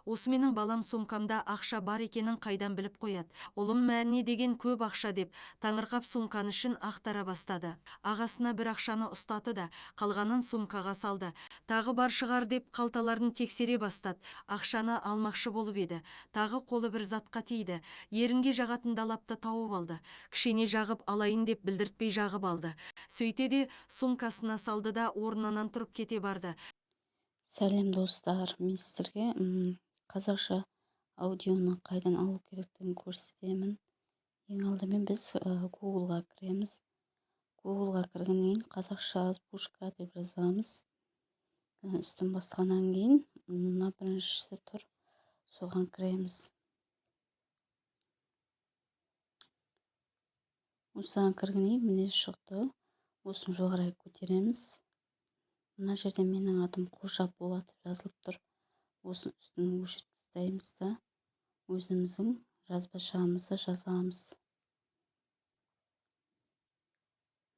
Осы менің балам сумкамда ақша бар екенін қайдан біліп қояды. Ұлым мә не деген көп ақша деп, таңырқап сумканы ішін ақтара бастады. Ағасына бір ақшаны ұстаты да, қалғанын сумкаға салды. Тағы бар шығар деп қалталарын тексере бастады. Ақшаны алмақшы болып еді. Тағы қолы бір затқа тиді. Ерінге жағатын далапты тауып алды. Кішкене жағып алайын деп білдіртпей жағып алды. Сөйте де сумкасына салды да орнынан тұрып кете барды. Сәлем достар, мен сіздерге қазақша аудионы қайдан алу керектігін көрсетемін. Ең алдымен біз Google'ға кіреміз. Google'ға кіргеннен кейін қазақша озвучка деп жазамыз. Үстін басқаннан кейін мына біріншісі тұр, соған кіреміз. Осыған кіргеннен кейін міне шықты. Осыны жоғары көтереміз. Мына жерде менің атым Қожа Болат деп жазылып тұр. Осының үстін өшіріп тастаймыз да өзіміздің жазбашамызды жазамыз.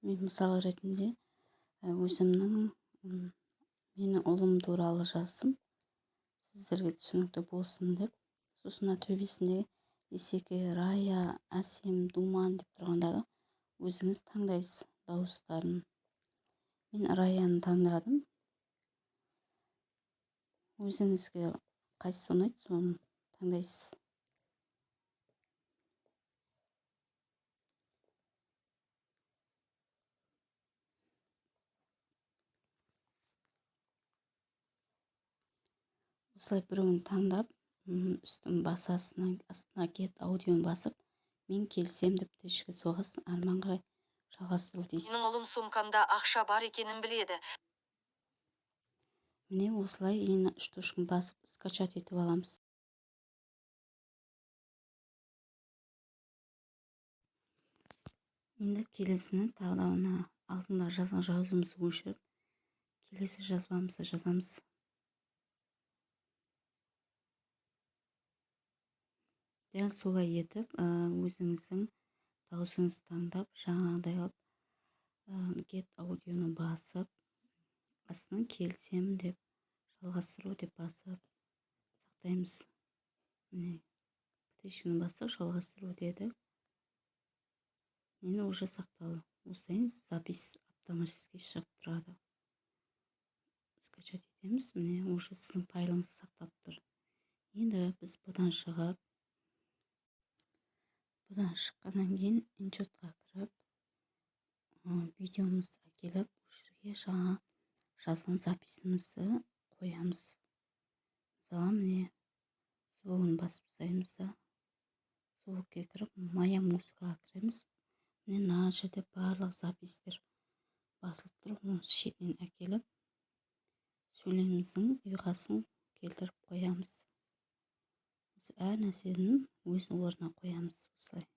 Мен мысал ретінде өзімнің менің ұлым туралы жаздым. Сіздерге түсінікті болсын деп. Сосын мына төбесінде Есеке, Рая, Әсем, Думан деп тұрғандарды өзіңіз таңдайсыз дауыстарын. Мен Раяны таңдадым. Өзіңізге қайсысы ұнайды, соны таңдайсыз. Осылай біреуін таңдап, үстін басасың, астына кет аудионы басып, мен келісемін деп тишіге соғасың, арман қарай жалғастыру дейсіз. Менің ұлым сумкамда ақша бар екенін біледі. Міне осылай енді үш точканы басып скачать етіп аламыз. Енді келесіні тағы да мына алдында жазған жазуымызды өшіріп, келесі жазбамызды жазамыз. Дәл солай етіп, өзіңіздің дауысыңызды таңдап, жаңағыдай қылып, get аудионы басып, астынан келісемін деп, жалғастыру деп басып сақтаймыз. Міне, птичканы бастық, жалғастыру дедік. Енді уже сақталды. Осыдан запись автоматически шығып тұрады. Скачать етеміз. Міне, уже сіздің файлыңыз сақтап тұр. Енді біз бұдан шығып, бұдан шыққаннан кейін иншотқа кіріп, видеомызды әкеліп, осы жерге жаңа жазған записімізді қоямыз. Мысалы, міне, звугын басып тастаймыз да, звукке кіріп, моя музыкаға кіреміз. Міне, мына жерде барлық запистер басылып тұр. Оны шетінен әкеліп, сөйлеміміздің ұйқасын келтіріп қоямыз. Осы әр нәрсенің өз орнына қоямыз осылай.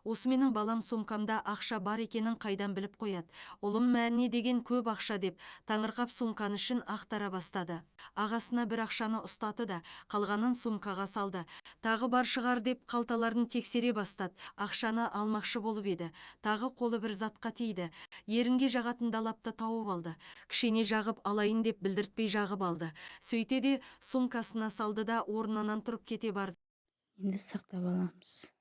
Осы менің балам сумкамда ақша бар екенін қайдан біліп қояды. Ұлым мә не деген көп ақша деп, таңырқап сумканың ішін ақтара бастады. Ағасына бір ақшаны ұстаты да, қалғанын сумкаға салды. Тағы бар шығар деп қалталарын тексере бастады. Ақшаны алмақшы болып еді. Тағы қолы бір затқа тиді. Ерінге жағатын далапты тауып алды. Кішкене жағып алайын деп білдіртпей жағып алды. Сөйте де сумкасына салды да, орнынан тұрып кете барды. Енді сақтап аламыз.